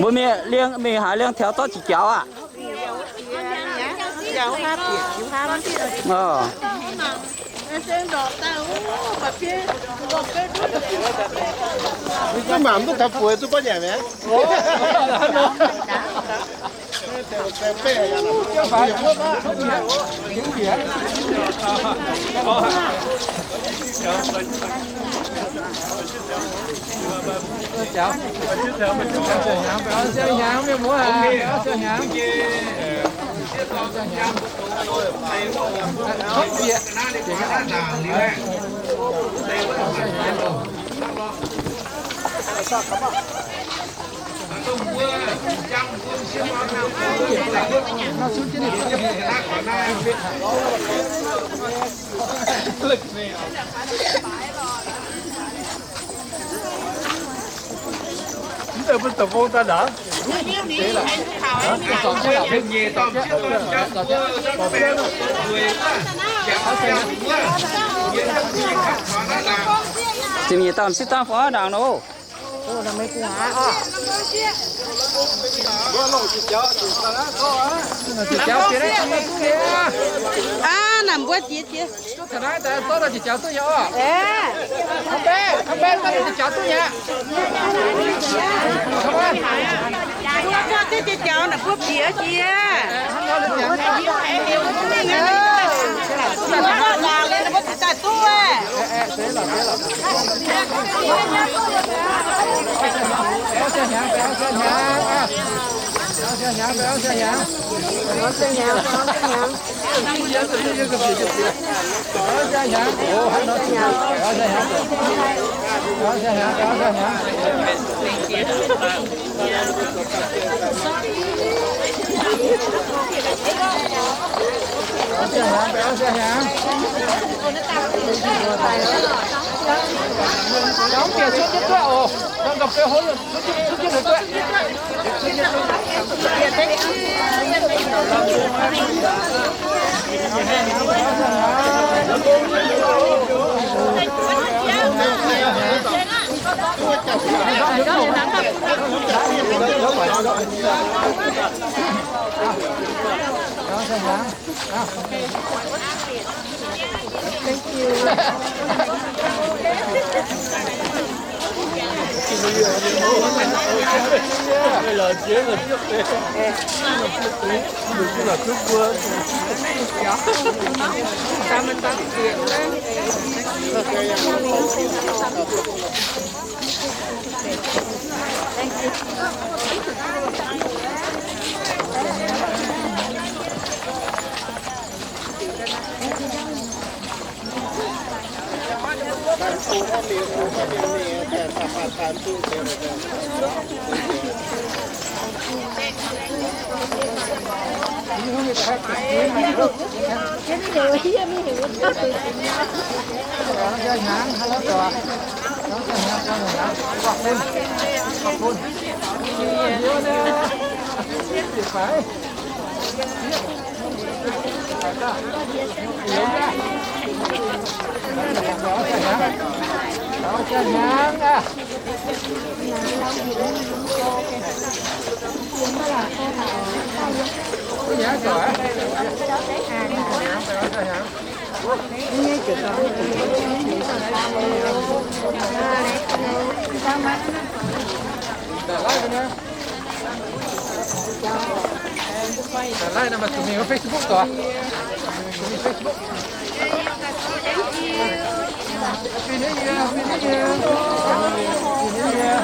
Mbuo mingh liangx, mingh haaix liangx taux zorqv jiex jaux aqv? Mv mangc duqv taux buoz duqv botv nyanc mi'aqv. Mv deix mbuo deic-bung daaih ndaangc. Ziepc nyeic dauh m'sieqv dangh fungx ndaangc nor. Aav, naaic mbuo jiex jiex. Mbuo jiex jiex, naaic mbuo jiex jiex. Mbuo daaih duqv. Laih nor maaih zuqc mingh Facebook doqc. Zuqc mingh Facebook. Happy New Year, Happy New Year, Happy New Year. Mv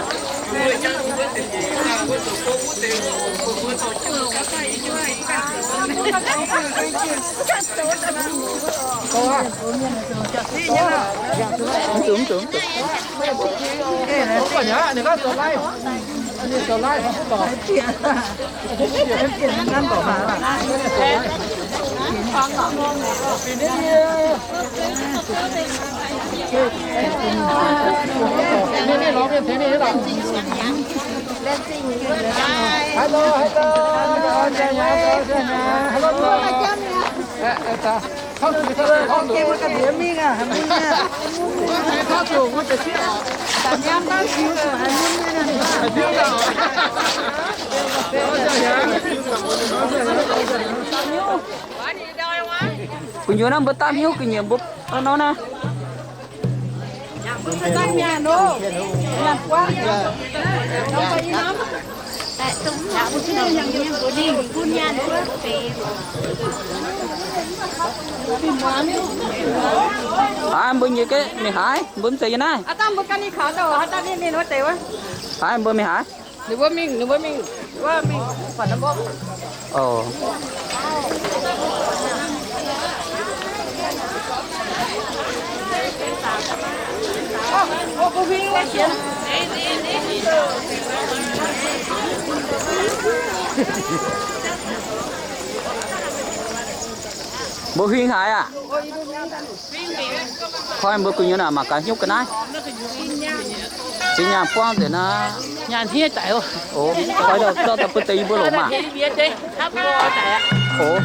zuqc, mv zuqc, mv zuqc. Hello, hello, hello, hello. Gu'nyuoz naaiv mbuo dapv hnyouv ga'nyiec mbuo nor naaiv. Aav, mbuo nyei ga'mingh haaix, mbuo mv zeiz yie naaiv. Aav, mbuo ganh ninh kaux daaih, haaix daaih ninh ninh wuov deix wuov. Aav, mbuo mingh haaix? Ninh mbuo mingh, ninh mbuo mingh, wuov mingh, buatc ninh mbuo. Ov. Mbuo huing haaix aqv? Koi mbuo gu'nyuoz naaic mangc gaax hnyouv ga'naaiv. Zinh nyaanh buangv nzengc naaiv. Nyaanh hniev daic oc. Koi daaih zorqv daaih bun deix yie mbuo loc maah. Oc,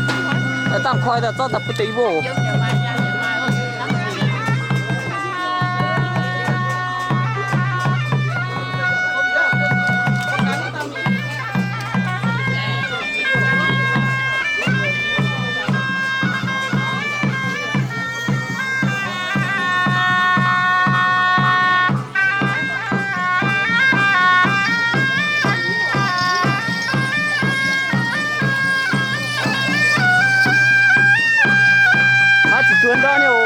dangh koi daaih zorqv daaih bun deix yie mbuo oc. Aav, zuqc juon ndorn nyei oc.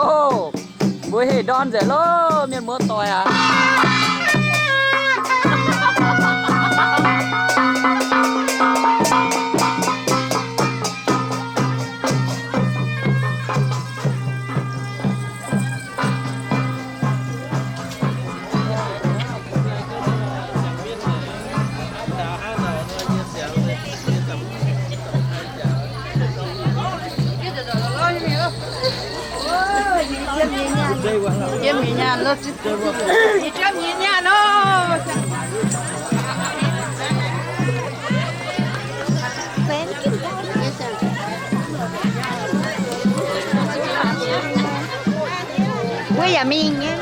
Ov, mbuo heh ndorn nzengc loh, mienh muoz doic aac. Yie mingh nyaanh loh. Wuov yaac mingh nyei.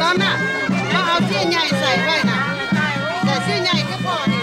Dorn aah, mbuo auv-sieqv nyaih sai weih naaic, sai sieqv nyaih jienv borqv ninh.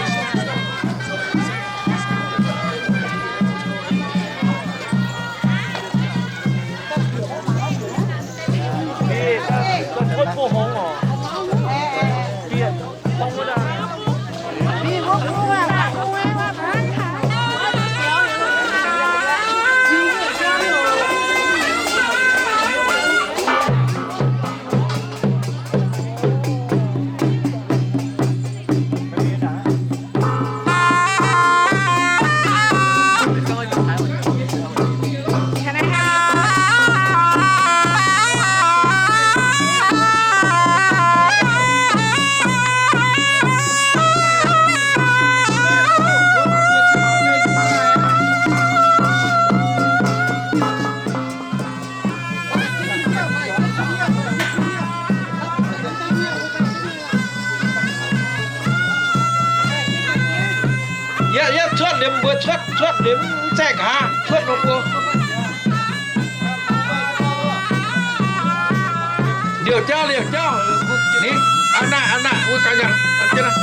Yie, yie cuotv liemh mbuo, cuotv, cuotv liemh mv zaeqv nqa'haav, cuotv nor mbuo. Liouh jauv, liouh jauv. Ni, a'naaiv, a'naaiv, wuov ganh yangh, jienv naaiv.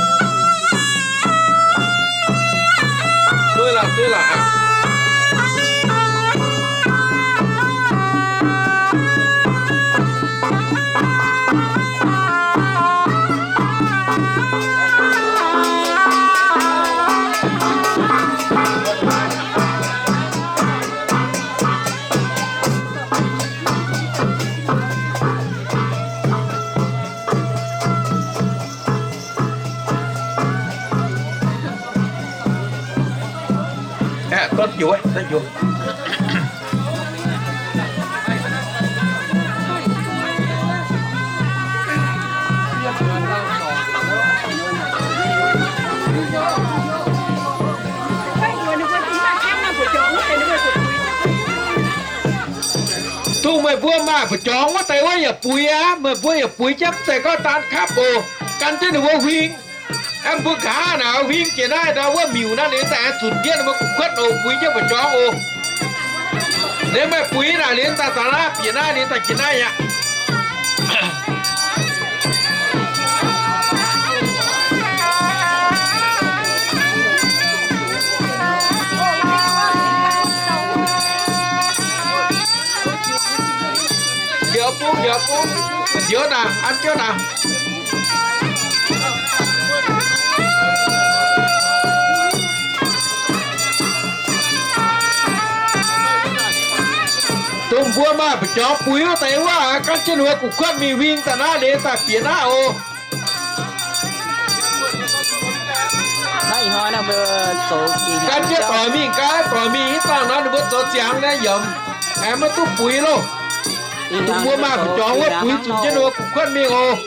Dongh meih mbuo maaih mbu'jorngx wuov deix wuov yaac buix aqv. Meih mbuo yaac buix jienv mv zeiz gorngv daan kapv oc. Gan jienv ninh mbuo huing. Aeqv, mbuo nqa'haav naaic huing jiex naaiv ndau wuov miuc naaiv liuz daaih aengx zunc ndiev ninh mbuo gu'kuotv oc, buix jienv mbu'jorngx oc. Liuz meih buix naaic liuz daaih zaux naaiv bieqc naaiv liuz daaih jiex naaiv aqv. Njoux bung, njoux bung, njoux naaic, an jienv naaic. Dongh mbuo maaih mbu'jorngx buix wuov deix wuov, gan jienv ninh mbuo gu'kuotv mingh huing daaih naaiv liuz daaih bieqc naaiv oc. Gan jienv doic mingh, gan doic mingh, ih zanc nor ninh mbuo zoux ziangx naaiv yiemc, aengx maiv duqv buix loh. Dongh mbuo maaih mbu'jorngx wuov buix zuqc jienv ninh mbuo gu'kuotv mingh oc.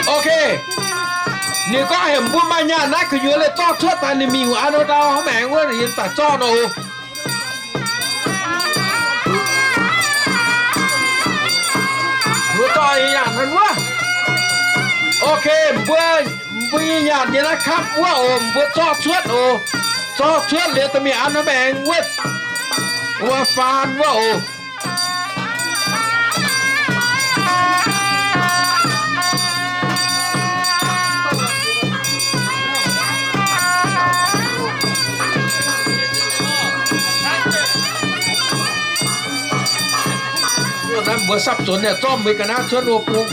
Ok. Ninh gorngv heuc mbuo maaih nyaanh naaiv gu'nyuoz leiz zorqv cuotv daaih ninh mingh wuov an ndau hnangv maengx wuov ninh daaih zorqv nor oc. Mbuo zorqv nyaanh hnangv wuov. Ok, mbuo, mbuo nyei nyaanh nyei naaiv kapv wuov oc, mbuo zorqv cuotv oc. Zorqv cuotv liuz dorh mingh an hnangv maengx wuov, wuov faan wuov oc. Mbuo sapv zuonx yaac zorqv mbuo ga'naaiv cuotv wuov bung.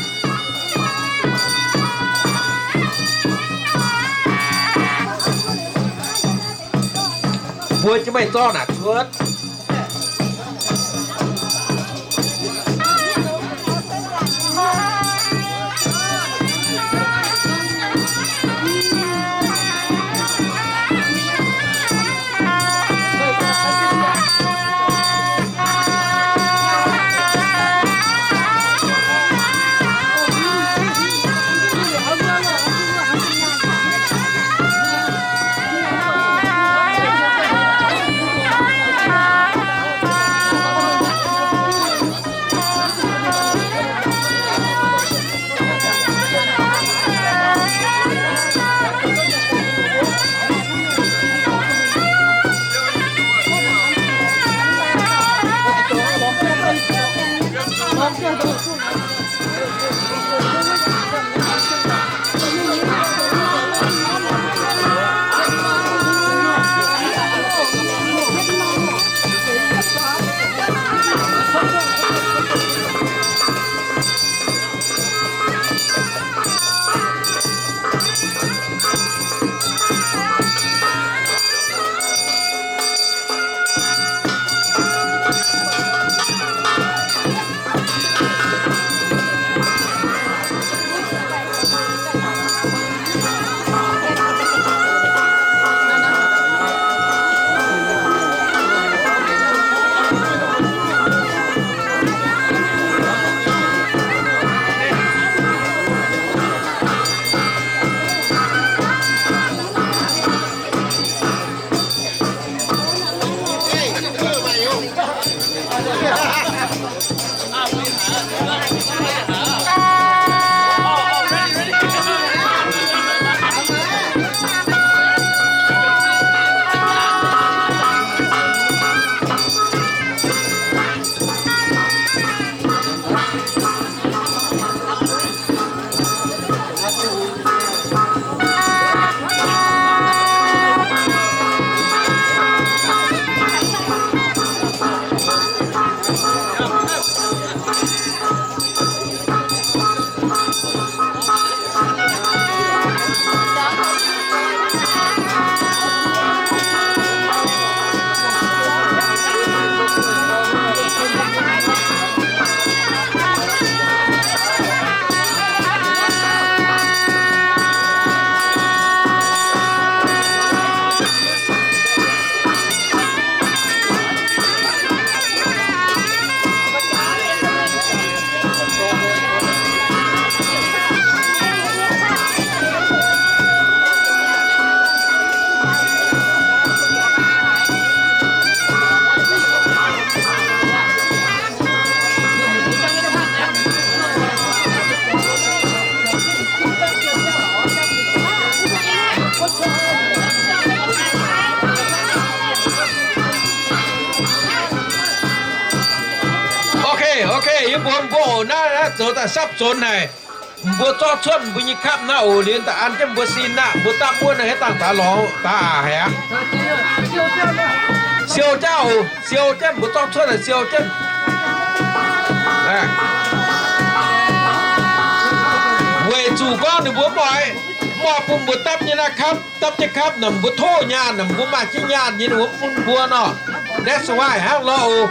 Mbuo jienv meih zorqv naaic cuotv. Bun mbuo oc, naaiv zoux daaih sapv zonx haic. Mbuo zorqv cuotv mbuo nyei kapv naaiv oc, liuz daaih an jienv mbuo sin aqv. Mbuo dapv wuov naaiv haaix dangh daaih lorz daaih aqc haic aqv. Siou jauv oc, siou jienv, mbuo zorqv cuotv naaic siou jienv. Weic zuqc gorngv ninh mbuo mv oix, mv oix bun mbuo dapv nyei naaiv kapv, dapv jienv kapv naaic mbuo tov nyaanh, naaic mbuo maaih jienv nyaanh nyei, ninh mbuo bun mbuo nor. That's why hnangv lorqc oc.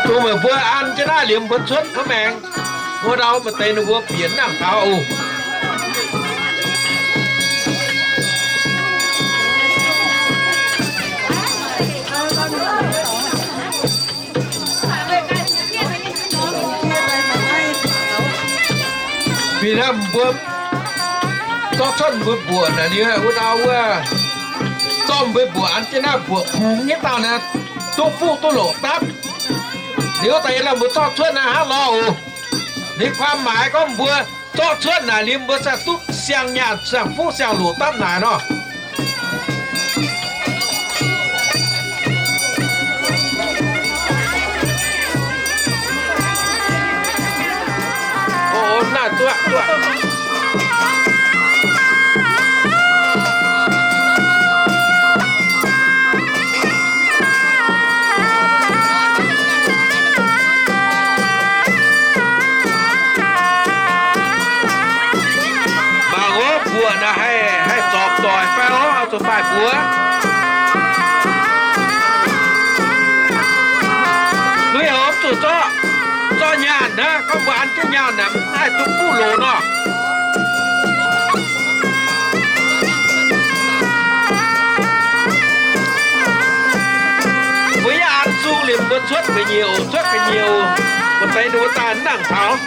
Dongh meih mbuo an jienv naaiv liemh mbuo cuotv kuv maengx, wuov ndau maaih deix ninh mbuo bieqc nangc taux oc. Bieqc naaiv mbuo zorqv cuotv mbuo mbuoqc naaic liuz wuov ndau wuov, zorqv mbuo mbuoqc an jienv naaiv mbuoqc kungx nyei dauh naaic, duqv fuqv duqv loqc dapv. Liuz daaih yie lamh mbuo zorqv cuotv naaiv hnangv lorz oc. Ninh ความหมาย gorngv mbuo zorqv cuotv naaic liuz mbuo sai duqv siang-nyaanh siang-fuqv siang-loqc dapv naaic nor. Mangc wuov mbuoqc naaic haih, haih zorpc doic fai oc, oix zuqc maaih mbuox. Lui-houx zuqc zorqv, zorqv nyaanh hnangv, gorngv mbuo an jienv nyaanh naaic mv haih duqv fuqv loqc nor. Mbuo yaac an sung liemh mbuo cuotv ga'nyiec oc, cuotv ga'nyiec oc. Mbuo deix ninh mbuo daaih mv nangc taux.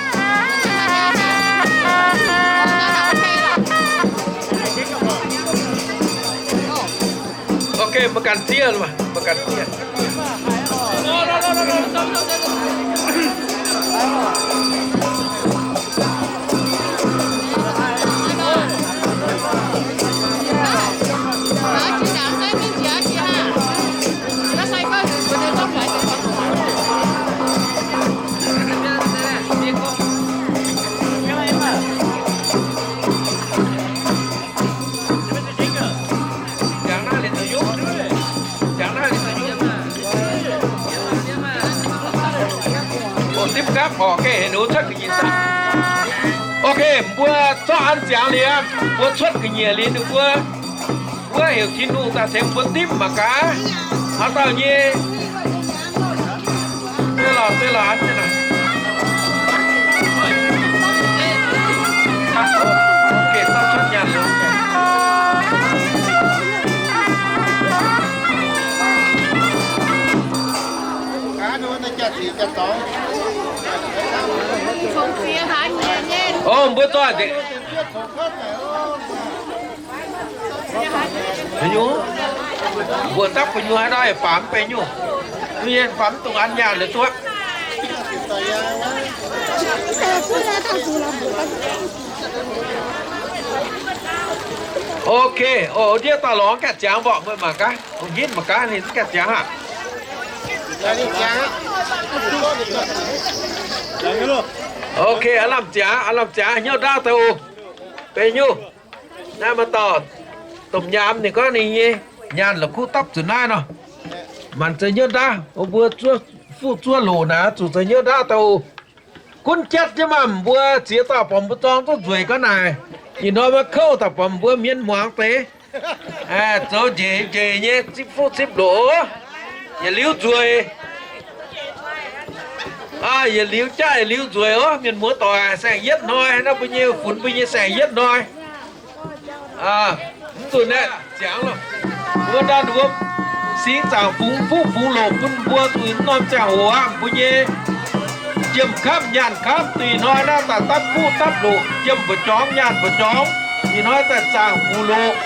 Ok, mbuo ganh zieqv, mbuo ganh zieqv. Ok, mbuo zorqv an ziangx liuz, mbuo cuotv ga'nyiec liuz ninh mbuo, wuov heuc Tin-Hungh daaih tengx mbuo dimv mangc gaax. Haaix dauh nyei Ov, mbuo zorqv gu'nyuoz, mbuoqc dapv gu'nyuoz haaix dauh baamz mv benx nyungc. Duqv nyei, baamz mv dungx an nyaanh liuz duqv. Ok, o, ndiev dauh lorz gaengh ziangx mborqv mbuo mangc gaax, ong hinv mangc gaax ninh gaengh ziangx aqv. Ok, aav lamh ziangx, aav lamh ziangx, hnyouv ndaauv daaih oc. Benx nyungc. Naaiv maaih dauh domh nyaam ninh gorngv ninh nyei nyaanh la'kuqv dapv zuqc naaiv nor. Maanc zeix hnyouv ndaauv, mbuo zuov fuqv zuov loqc naaic zuqc zeix hnyouv ndaauv daaih oc. Gunv jatv jienv maah! Mbuo ziex dauh borqc mbuo zorng duqv nzueic ga'naaiv, ih hnoi maiv kouv daaih borqc mbuo mienh muangx deix. Zoux njiec njiec nyei zipv fuqv zipv loqc oc. Yietc liuz nzueic, yietc liuz jaav yietc liuz nzueic oc. Mienh muoz doic, saeng-yietv hnoi naaiv mbuo nyei funx mbuo nyei saeng-yietv hnoi. Mv dungx naaiv ziangx loh. Mbuo ndau wuov singx zaangc fungx fuqv fungx loqc bun mbuo zuqc norm ziangh hoc aqv. Mbuo nyei jiem-kapv nyaanh-kapv duqv ih hnoi naaiv daaih dapv fuqv dapv loqc, jiem mbu'jorngx nyaanh mbu'jorngx, ih hnoi daaih zaangc fungx loqc.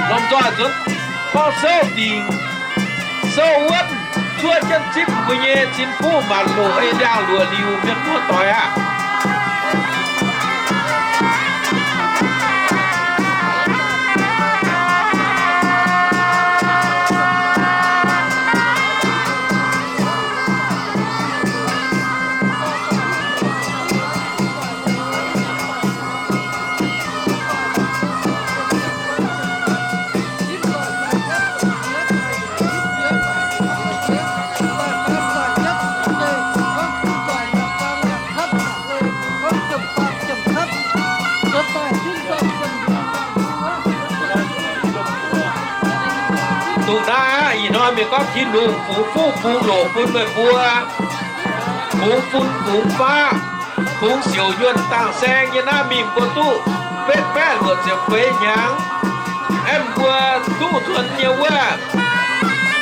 Lomh nzoih nzuonx gorngv souv dingc, souv wuonv, zuov jienv zipv mbuo nyei cin fuqv maanc loqc ei ndiangx-luoqc liuc, mienh muoz doic aah! Dongh naaiv aqv, ih hnoi mienh gorngv Tin-Hungh fungx fuqv fungx loqc bun meih mbuo, fungx fun fungx faqv, fungx siouc yuonh dangh saeng nyei naaiv mingh mbuo duqv betv baeqv luoqc ziepc feix hnyangx. Aeqv, mbuo duqv nzuonx nyei wuov,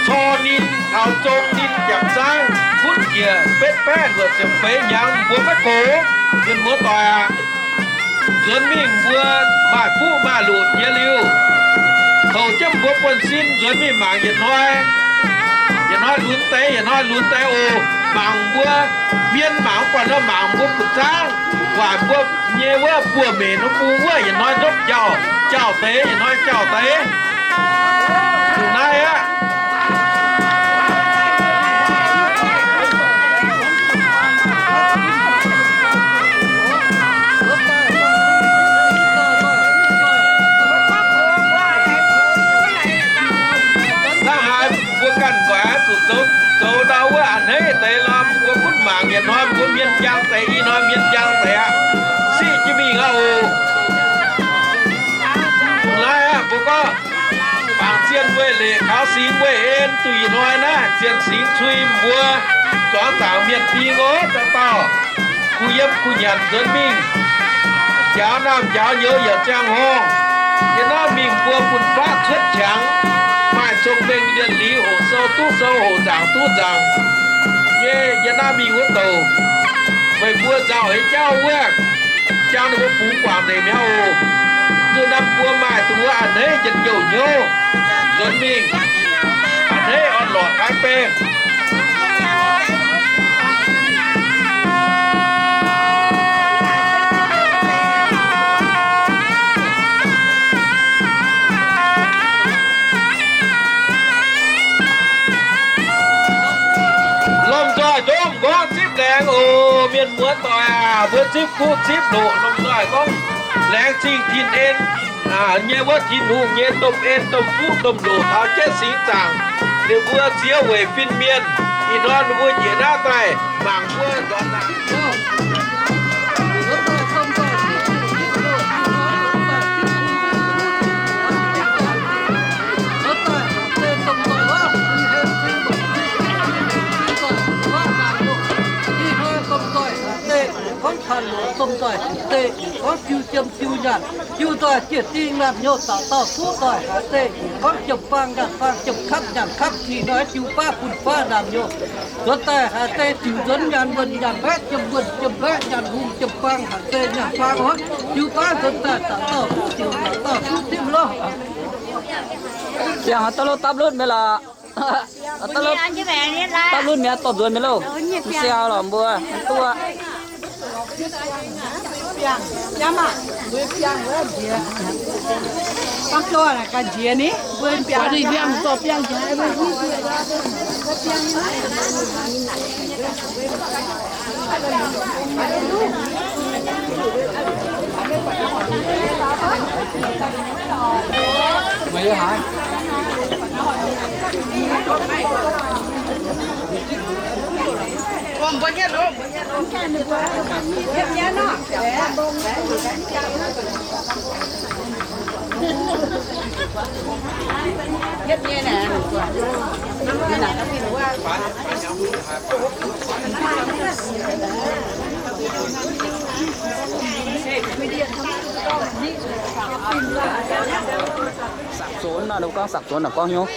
cor ninh taux zong ninh jangc zaangv gunv njiec betv baeqv luoqc ziepc feix hnyangx mbuo maiv gox, mienh muoz doic aac. Nzuonx mingh mbuo maaih fuqv maaih loqc jiex liuz, houc jienv mbuo buonv-sin nzuonx mingh mangc yietc hnoi, yietc hnoi lunx deix, yietc hnoi lunx deix oc. Mangc mbuo hmien, mangc mv buatc nor mangc mbuo buoz-zaangv, waaic mbuo nyei wuov buoz-meic nor bung wuov, yietc hnoi ndopv jauh, jauh deix, yietc hnoi jauh deix. Dongh naaiv aqv. Hnangv haaix mbuo ganh nquaix zuqc zoux, zoux ndau wuov a'hneiv deix lorm, mbuo gunv mangc yietc hnoi mbuo hmien njang deix, ih hnoi hmien njang deix aqv. Siqv jienv mingh aqv oc. Dongh naaiv aqv, mbuo gorngv bangc zienh weih leic, kaux singx weih en, duqv ih hnoi naaiv zienh singx cui mbuo zuangx zaangc mienh ding oc. Dauh dauh kuh yiem kuh nyanc nzuonx mingh, njaaux naamh njaaux nyouz yaac ziangh horngh. Yie naaiv mingh mbuo fun-faqv cuotv qangx, maaih cong-mengh lienh liz, hoqc sou duqv sou, hoqc nzaangc duqv nzaangc. Yie, yie naaiv mingh wuov douc, meih mbuo nzauh heix jauv wuov, jangx ninh mbuo fungx guangc nzengc mi'aqv oc. Zuqc naaiv mbuo maaih duqv wuov a'hneiv njien-youh hnyouv nzuonx mingh, a'hneiv orn-lorqc taaix baengh. Lomh nzoih ndomh nqorngv zipv laengz oc. Mienh muoz doic aac, mbuo zipv guv zipv loqc lomh nzoih gorngv laengz zingh tin-en nyei wuov Tin-Hungh nyei domh en domh fuqv domh loqc taux jienv singx zaangc, ninh mbuo ziex weic fin-mienh. Ih hnoi ninh mbuo njiec naaiv daaih mangc mbuo nzuonx naaic. Gorngv tanh loqc domh nzoih deic, gorngv jiu jiem jiu nyaanh, jiu nzoih jiex dingh naamh nyouz dauh dauh duqv nzoih haaix deic, gorngv jiem-baang nyaanh baang, jiem-kapv nyaanh kapv, ih hnoi jiu baav fun-faqv naamh nyouz nzuonx daaih haaix deix ziux nzuonx nyaanh wuonh nyaanh mbaeqv, jiem wuonh jiem mbaeqv, nyaanh hungh jiem-baang haaix deix nyaanh baang oc. Jiu baav nzuonx daaih dauh dauh duqv ziux, dauh dauh duqv zipv loh. Ziangh daaih lo dapv lunv mi'aqv lorqc. Dapv lunv mi'aqv, dorh nzuonx mi'aqv loh. Mv siang lorqc mbuo duqv. Sapc zuonx naaic, gorngv sapc zuonx naaic gorngv hnyouv.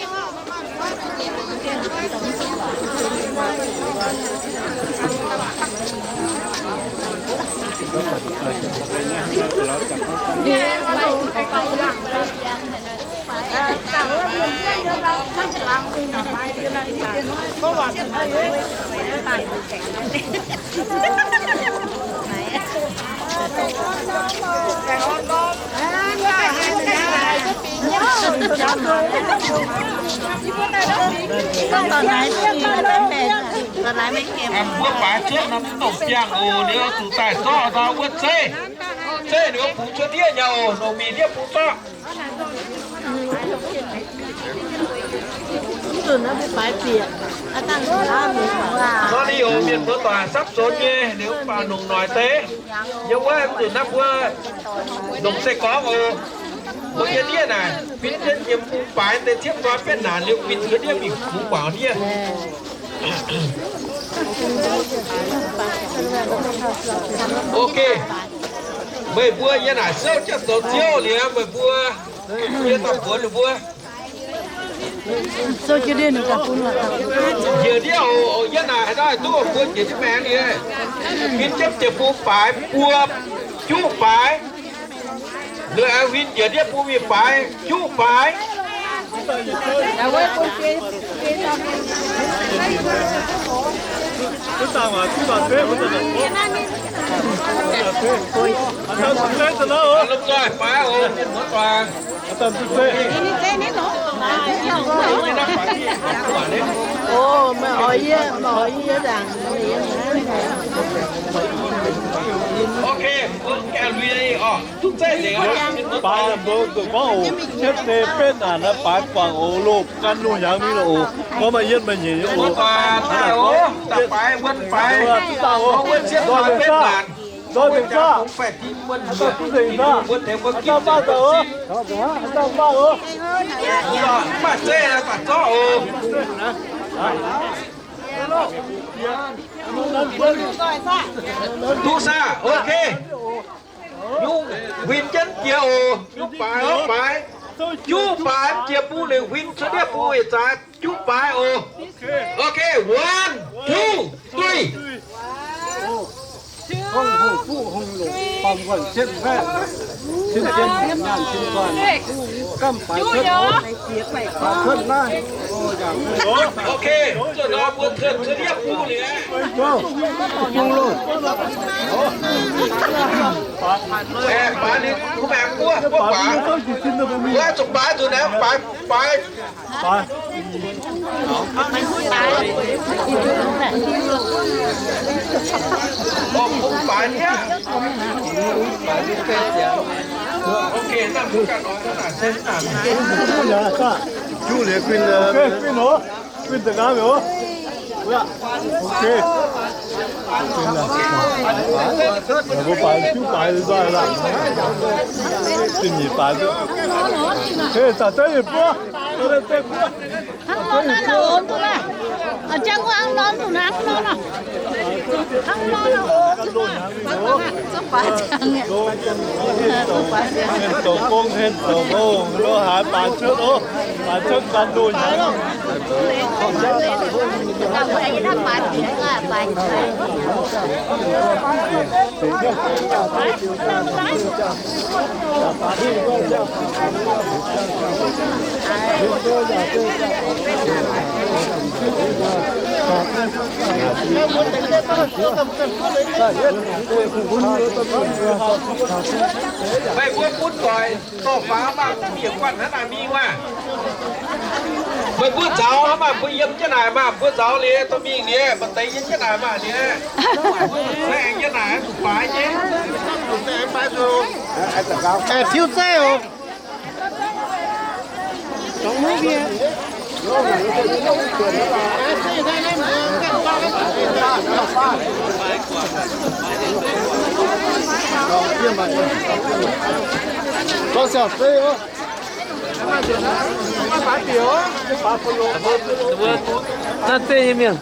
Mbuo baaix cuotv nor mv dongh biangh oc. Liuz zuqc daaih zorqv ndau wuov zeiv. Zeiv liuz bungx cuotv ndiev nyei oc. Longc mingh ndiev bungx zorqv. Nor ni oc, mienh muoz doic, sapv sonx nyei, liuz mv baac longc noic deix. Yiem wuov mv nzunc naaiv mbuo longc se gorngv oc. Mbuo yiem ndiev naaic, fin jienv yiem bung baaix deix ciepv nqoi betv naanc liuz, fin cuotv ndiev mingh bungx guangc ndiev. Ok. Meih mbuo yiem naaic souv jienv zoux ziouv liuz, meih mbuo yiem daaih mbuox ninh mbuo. Njiec ndiev oc, yiem naaic haaix dauh duqv mbuo njiec jienv maengx liuz, huin jienv jiex bung baaix buo juqv baaix. Liuz aengx huin njiec ndiev bung mingh baaix juqv baaix. Lomh nzoih baaix oc, mienh muoz doic. Ok, mbuo gaengh lui oc. Duqv zeiv nzengc oc. Baaix naaic mbuo gorngv oc, cietv deix betv naanc naaiv baaix guangc oc, loz gan loz hnyangx mingh loh oc. Gorngv maaih yietv maaih nyeic nyei oc. Daaih oc, daaih baaix, wuonv baaix. Wuonv cietv baaix betv naanc. Nzorng nzengc saah? Aa, duqv nzengc saah? Aa, dangh baav daaih oc. Aa, dangh baav oc. Mv baac zeiv daaih zorqv oc. Duqv saah? Ok. Nyungc huin jienv jiex oc. Nyungc baaix oc, baaix. Juqv baaix jiex bung liuz huin cuotv ndiev bung yietc zaaix juqv baaix oc. Ok, one, two, three. Hungh hungh fuqv hungh longc, baamh wuonh cietv hmeiv, cin jienv nyaanh cin guanh, gamh baaix cuotv, baaix cuotv naaiv. Ok, zuqc nor mbuo cuotv cuotv ndiev bung liuz. Hungh longc. Aengx baaix liuz kuv maengx buov, buov baaix. Wuov zuqc baaix nzunc aengx baaix, baaix. Orv, bungx baaix niaa. Ok, naaiv mbuo ganh oix naaic se naaic. Juqv liuz guinh, guinh oc. Guinh da'nqaang mi'aqv. Ok. Mbuo baaix juqv baaix nzoih laac. Zinh nyeic baaix duqv. Hei, zaqc zeiv yietc buov. Hnangv nor naaiv oc, mv duqv naaiv. A'jang hnangv nor mv duqv naaiv, hnangv nor nor. Hnangv nor nor oc, mv duqv naaiv. Mienh zoux gong, mienh zoux gong, lo haaix baaix cuotv oc. Baaix cuotv gan loz hnyangx. Meih mbuo bun doic dorh faaux maah, mv bieqc guanh hnangv naaic mingh maah. Meih mbuo nzauz hnangv maah, mbuo yiem jienv naaic maah, mbuo nzauz liuz dorh mingh liuz, maaih deix yiem jienv naaic maah liuz. Naaiv aengx yiem naaic zuqc baaix nyei. Aengx tiuv zeiv oc. Gorngv siang-zeiv oc. Naaiv zeiv nyei mienh.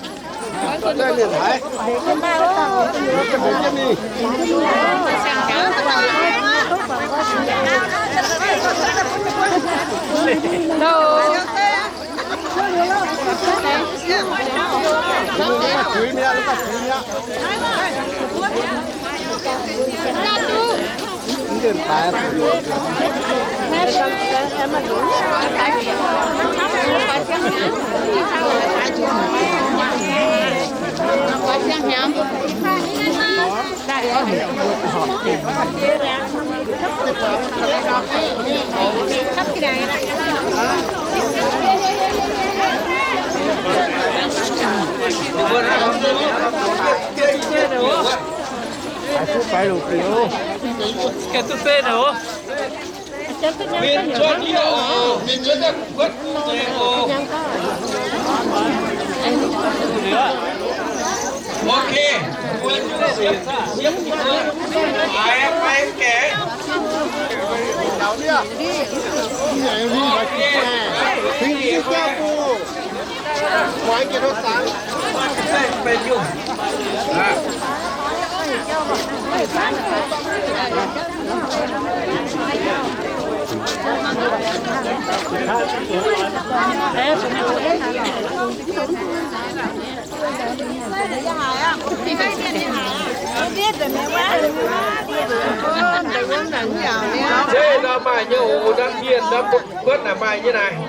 Mienh cuotv yie oc, mienh cuotv daaih kuotv deix oc. Ok, mbuo juiv sienx siepv mbuo, haiz fai gaengh. Ok. Zeiv nor maaih nyei oc, ndamv mienh ndamv kuotv naaic maaih nyei naaic.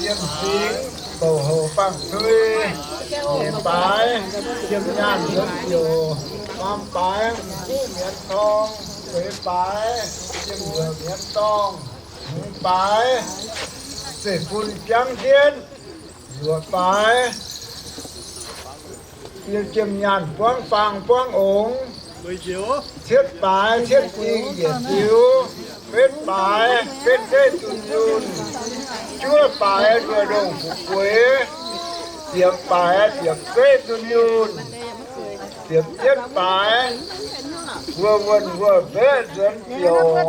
Yiem fingx douc houc bangh zuiz, nyeic baaix, yiem nyaanh nzuonx ziouc, faam baaix, m'buv mienz torng, feix baaix, yiem nzuonx mienz dorngh, hmz baaix, zeiv-fun biangv jienv, luoqc baaix, yiem nyaanh buangv faang buangv ongx, cietv baaix, cietv ding yietc diuv, betv baaix, betv zeiv dunh yunh, juov baaix, nduov ndongh fu'jueiv, ziepc baaix, ziepc zeiv dunh yunh, ziepc cietv baaix, wuov wuonh wuov mbeqv nzuonx ziouc,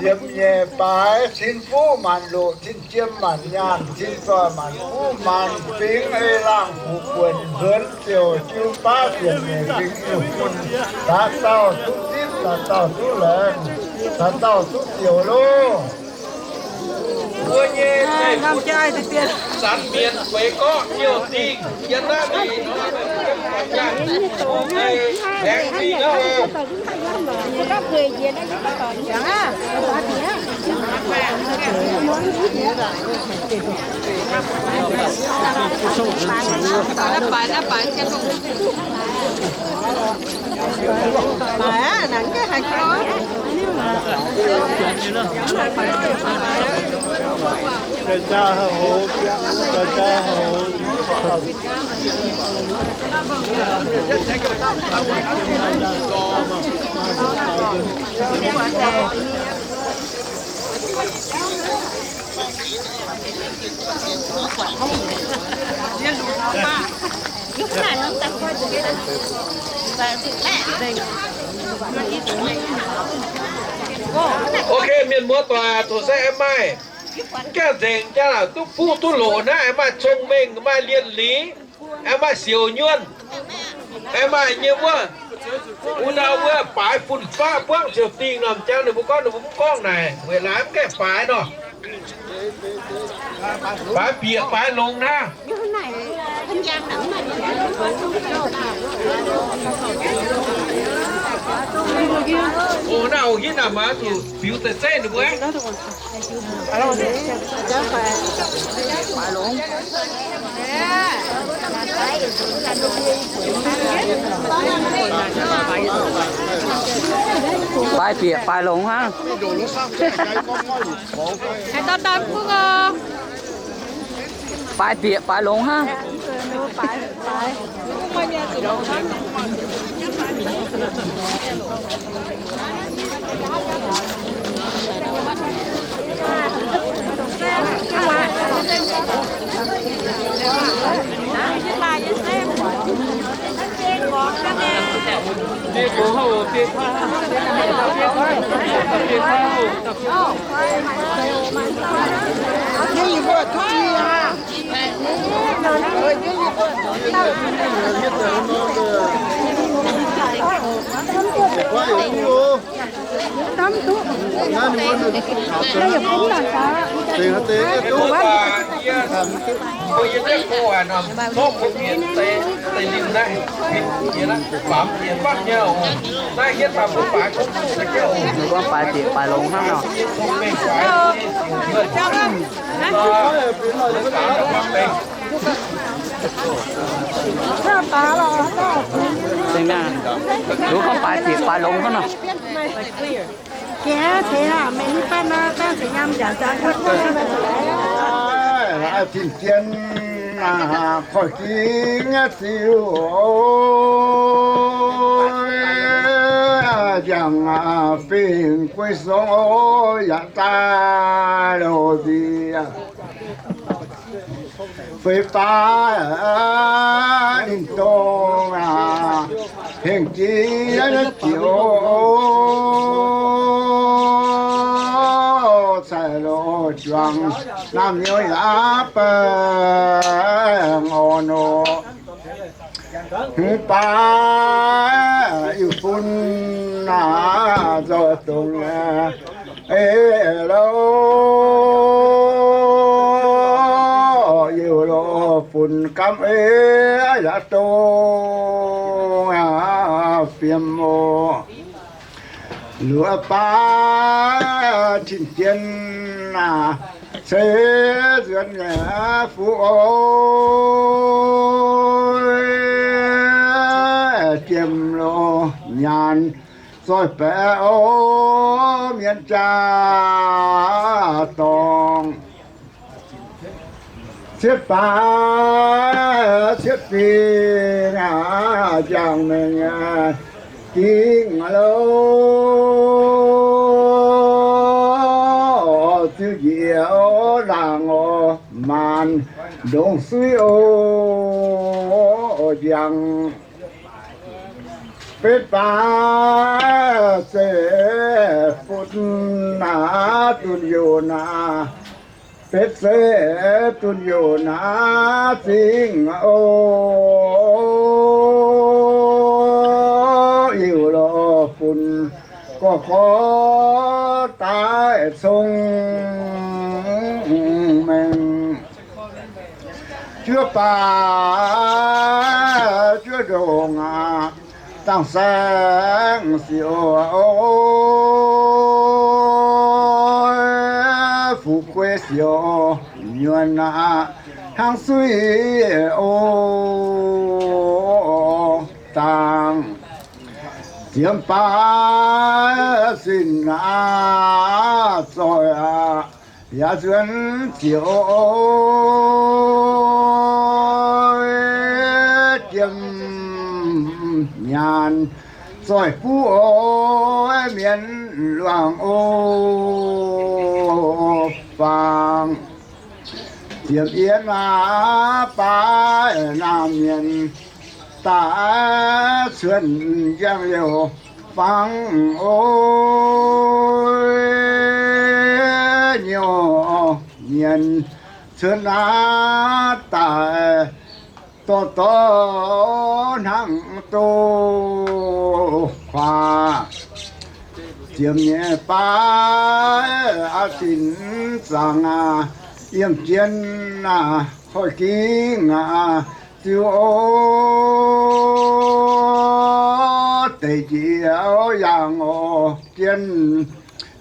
ziepc nyeic baaix, cin fuqv maanc loqc, cin jiem maanc nyaanh, cin zoih maanc fuqv maanc fingx, ei laangh fuqv buonc nzuonx ziouc, jiu baav ziepc nyeic fingx nyungc, da'dauh duqv zipv, da'dauh duqv laengz, da'dauh duqv ziouc loh. Mbuo nyei zanc mienz feix gorqv ziouc dingh yiem naaiv Ok, mienh muoz-doic, tov se aengx maaih, mv gaengh nzengc jaa, duqv fuqv duqv loqc naaiv, aengx maaih cong-mengh, maaih lienh liz, aengx maaih siouc nyuonh, aengx maaih nyei wuov, wuov ndau wuov baaix fun-faqv buangv ziouc dingh nor, m'jangc ninh mbuo gorngv, ninh mbuo mv gorngv naaic, weic laaix mv gaengh baaix nor. Baaix bieqc baaix longx naaiv. O, naaiv Yie naaic maaiz zuqc biux deix zeiv ninh mbuo. Baaix bieqc baaix longx hnangv. Baaix bieqc baaix longx hnangv. Ninh gorngv baaix bieqc baaix longx hnangv nor. Ninh gorngv baaix bieqc baaix longx hnangv nor. Tin-Dien, koiv-ging nyei ziux, njang fingx guei song, yaac daaih loz nziex feix baac ninh dongh hengx jiex ziouc cai loz juangc naamh nyouz yaac baengh orn oc. Hmz baac Iu-fun naaic zoih dongh eix louh, Iu-lo fun gamv ei yaac dongh fiem oc. Luoqc baac Tin-Dien naaic ceix nzuonx nyei fuqv oc. Jiem loz nyaanh zoih baeqc oc, mienh jaa-dorngh. Cietv baac cietv fingx, jangx mengh gingh louh, ziux njiec laangz oc, maanc ndongc suiv oc, njang. Betv baac zeiv-fun naaic dunh youh naaic, betv zeiv dunh youh naaic zingh oc. Iu-lo fun gorx-gorx daaih cong-mengh. Juov baac juov ndongc aqv, dangh saeng siouc oc, fu'jueiv siouc nyuonh aqv, hnangv suiv oc. Dangh ziemx baac sin aqv, zoih aqv, yaac nzuonx ziouc jiem nyaanh zoih buv oc, mienh luangh oc. Fangx ziemx yienh aqv, baav naamh mienh daaih cuotv njang liouh fangx oc. Nyouz mienh cuotv aqv, daaih dorh dorh hnangv doqc kuaax. Ziemx nyeic baav aqv, sin zaangc aqv, yiem jien aqv, koiv-ging aqv, ziux oc. deix njiec yaangh oc, jienv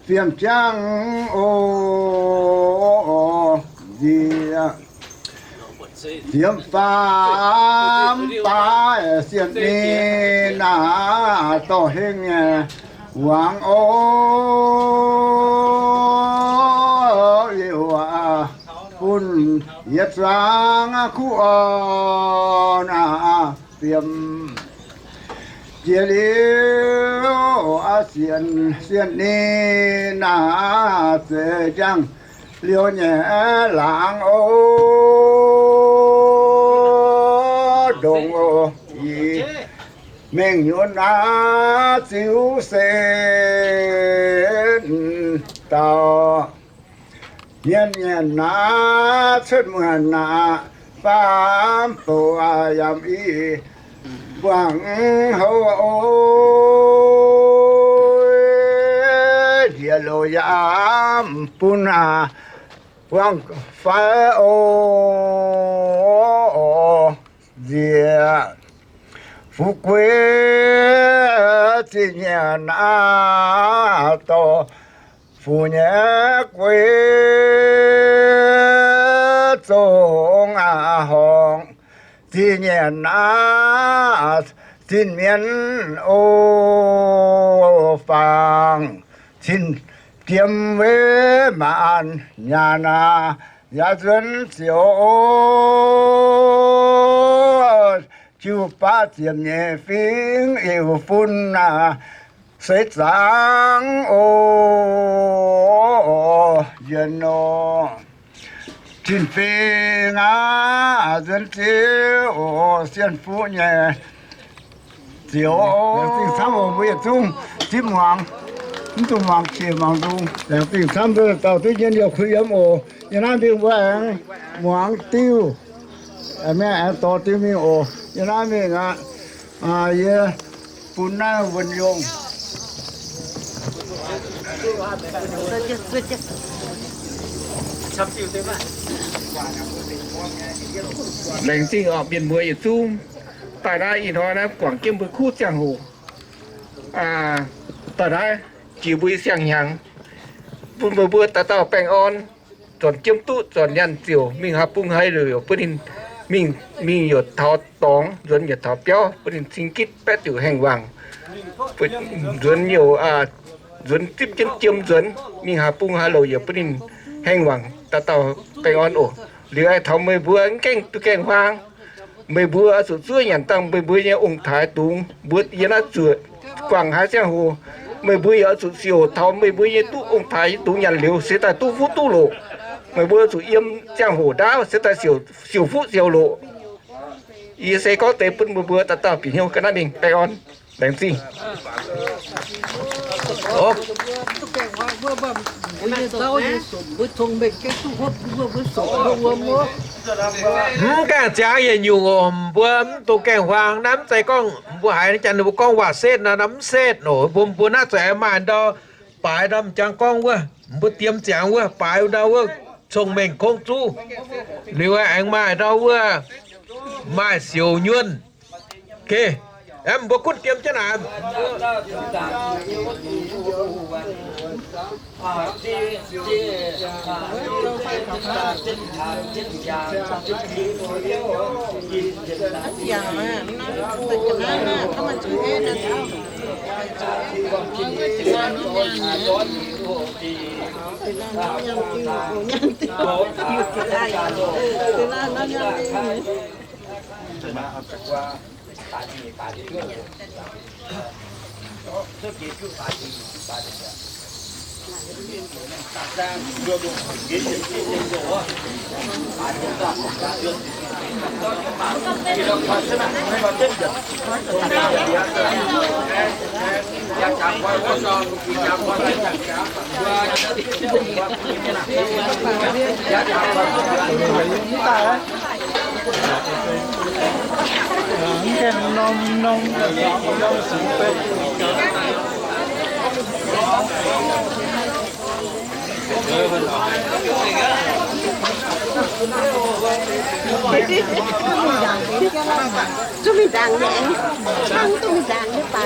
fiem jangv oc, nziex ziepc faam baaix sienh ni naaic dorh hengv nyei wangc oc, liuz bun yietc zungv kuv orn fiem. Jiex liuz sienh, sienh ni naaic zeix jangv liuz nyei laangz oc, ndongc oc, yie mengh nyuonh naaic ziux sen dauh. Mienh nyanc naaic cuotv muonc naaic, faam bouc yaac yaac i buangh houv oc, ndiev loz yaac bun buangh fai oc, nziex fu'jueiv zinh nyanc naaic dorh fu'jueiv nyei guei zongh horngc zinh nyanc naaic zinh mienv oc, fangx zinh jiem weic maanc nyanc naaic yaac nzuonx ziouc oc, jiu baav ziepc nyeic fingx iu fun naaic seix zaangc oc, yienh nor. Tin-Fingx aac, nzuonx ziouc oc, sienh fuqv nyei ziouc. Laengz zingh camv oc, mbuo yietc zungh zipv muangx, mv dungx muangx qiex muangx nzung. Laengz zingh camv, mbuo dauh duqv njien-youh kuh yiem oc. Yiem naaiv mingh mbuo aengx muangx diuh, mienh aengx dorh diuh mingh oc. Yiem naaiv mingh aqv. Yie bun naaiv wuonh yongh. Laengz zingh oc, mienh muoz yietc zungv daaih naaiv ih hnoi naaiv guangc jienv mbuo kuv ziangh hoc, daaih naaiv jiex mbuo siang-hnyangx, bun mbuo mbuo dauh dauh baengh orn, zornc jiem duqv, zornc nyaanh ziouc mingh haaix bung haaix louc bun ninh mingh, mingh youc taux dorngx, nzuonx youc taux biauv, bun ninh cing gitv baeqv diuc haengh wangc. Nzuonx youc, nzuonx zipv jienv jiem nzuonx, mingh haaix bung haaix louc yaac bun ninh haengh wangc, dauh dauh baengh orn oc. Liuz aengx taux meih mbuo mv gaengh duqv gaengh huaang, meih mbuo oix zuqc zuov nyanc dangh meih mbuo nyei ong-taaix dungz. Mbuo yiem naaiv zuoqc guangc haaix ziangh hoc, meih mbuo yaac oix zuqc siouc taux meih mbuo nyei duqv ong-taaix dungz nyanc liuz se daaih duqv fuqv duqv loc. Meih mbuo zuqc yiem ziangh hoc ndaauv se daaih siouc fuqv siouc loc. Yie se gorngv deix bun meih mbuo dauh dauh bieqc hnyouv ga'naaiv mingh. Baengh orn, laengz zingh. Mv gaengh ziangx yietc nyungc oc, mbuo mv dungx gaengh huaang. Naaiv mv zeiz gorngv mbuo haiz janx ninh mbuo gorngv waac setv nor, naaiv mv setv oc. Mbuo, mbuo naaiv zuqc aengx maaih ndau baaix ndau m'jangc gorngv wuov, mbuo diem ziangx wuov, baaix ndau wuov, cong-mengh kongv zuv. Liuz aengx maaih ndau wuov, maaih siouc nyuonh. Aeqv, mbuo gunv diem jienv naaic. Duqv mingh ndaangc nyei, hnangv duqv mingh ndaangc nyei baac.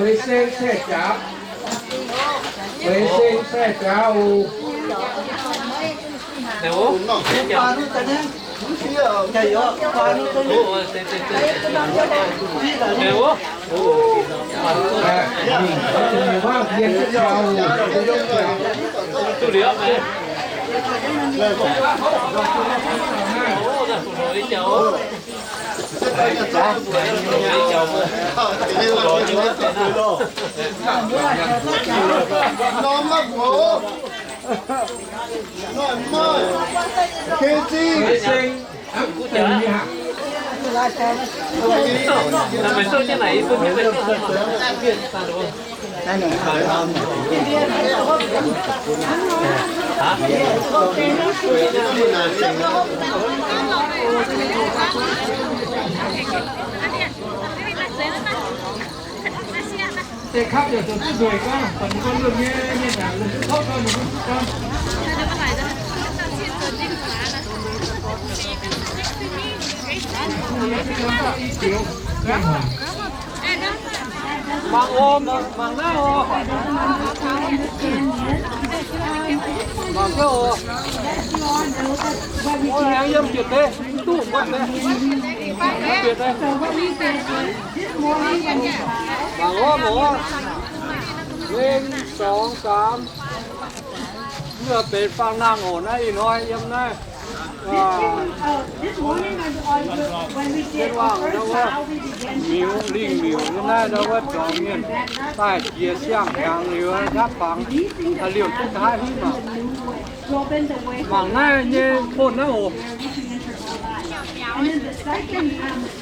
Feix seng saeh-jaax, feix seng saeh-jaax oc. Deix kapv yaac zoux duqv nzueic gorngv, baac ninh mbuo lunh nyei mienh aah, lunh duqv tov gorngv ninh mbuo duqv gorngv. Mangc oc, mangc, mangc naaiv oc. Mangc gaax oc. Mbuo aengx yiem bieqc deix, mv duqv mbuo deix. Bieqc deix. Mangc oc, mangc oc. Hmz, dorngx, saamx. Mv benx fangx nangh oc, naaiv ih hnoi yiem naaiv. Jienv waangh ndau wuov miuc, lingh miuc nyei naaiv ndau wuov dorngx mienh daaih jiex siang-hnyangx liuz, nqaapv fangx liouh duqv haaix hiuv mangc. Mangc naaiv nyei phone naaiv oc.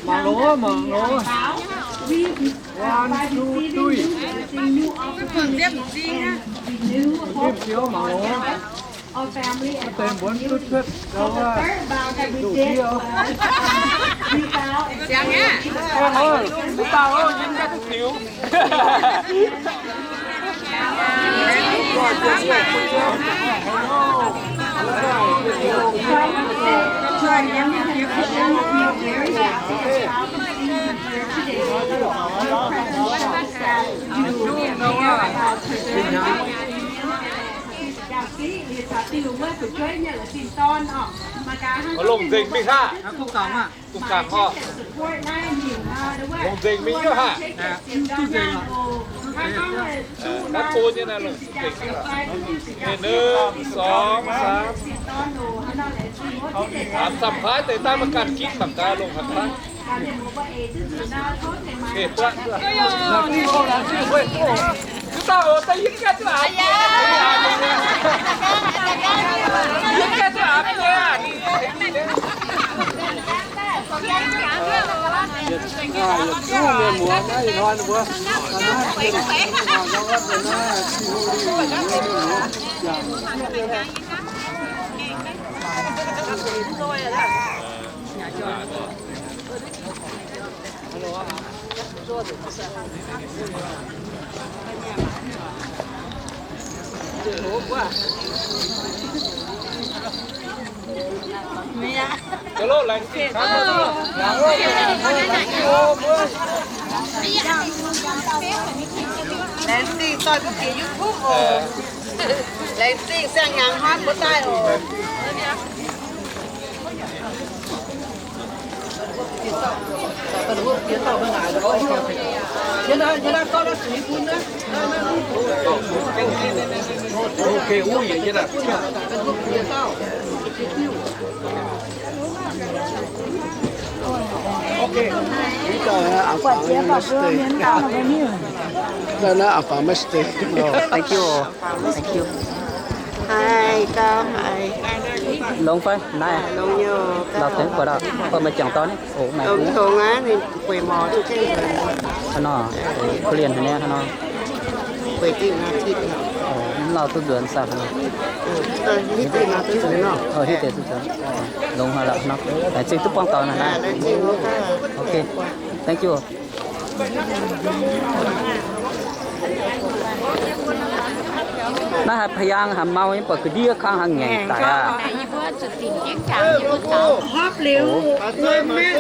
Mangc longx wuov, mangc longx wuov. One, two, three. Mv nzimv ziouv mangc longx wuov. Mv deix mbuo duqv cuotv ndau wuov, duqv fiev. Aengx oc, mv baac oc, yie mv gaengh duqv ziux. Longc nzengc mingh haac. Dongh gangx oc. Longc nzengc mingh nyei haac. Naaiv go nyei naaiv longc nzengc mingh. Ninh, ninh, song, saam. Aa, camv haaix deix daaih maiv ganh ginv mangc gaax longc haac haaix. Laengz zingh doic mbuo jiex YouTube oc. Laengz zingh siang-hnyangx hnamv mbuo daaih oc. Thank you. Thank you. Longx fai naaiv? Lauh tengx buatc, buatc maaih jangc dorn. Hnangv nor, kuv lienh haic nyei hnangv nor. Mv lauh duqv nzuonx saah hnangv nor. Hiuv deix duqv nzuonx. Longx haic lorqc hnangv nor. Laengz zingh duqv buangh taux naaiv. Ok. Thank you. Naaiv haaix พะยาง haaix mau nyei buatc ga'ndiev kang haaix ngaengc daic aqv. Hopv liuz,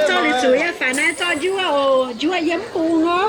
zorqv liuz zuqc yie faix naaiv zorqv njuov oc, njuov yiem bung nor.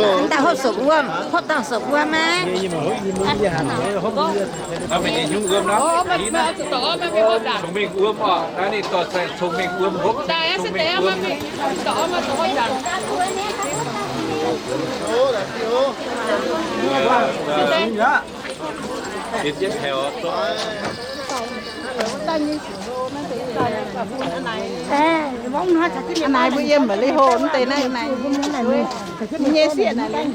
Mv daaih hopv sopc wuom, hopv dangh sopc wuom aqv. Cong-mengh wuom oc, naaiv ninh dorh cai cong-mengh wuom hopv, cong-mengh wuom. A'naaiv mbuo yiem maiv leiz hlo mv deix naaiv, nyei sieqv naaiv,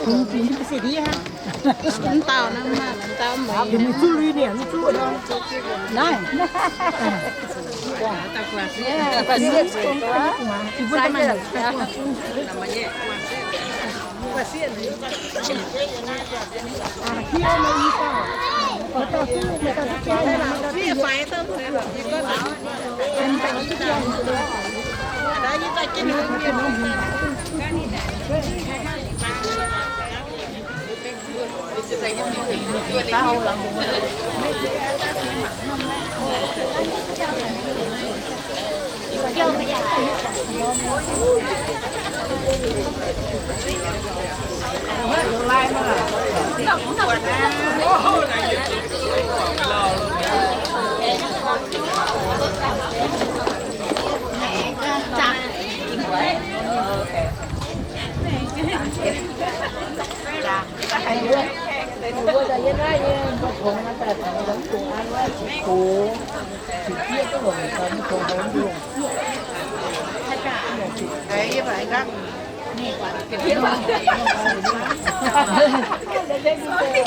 mv dauh naaiv, mv dauh mv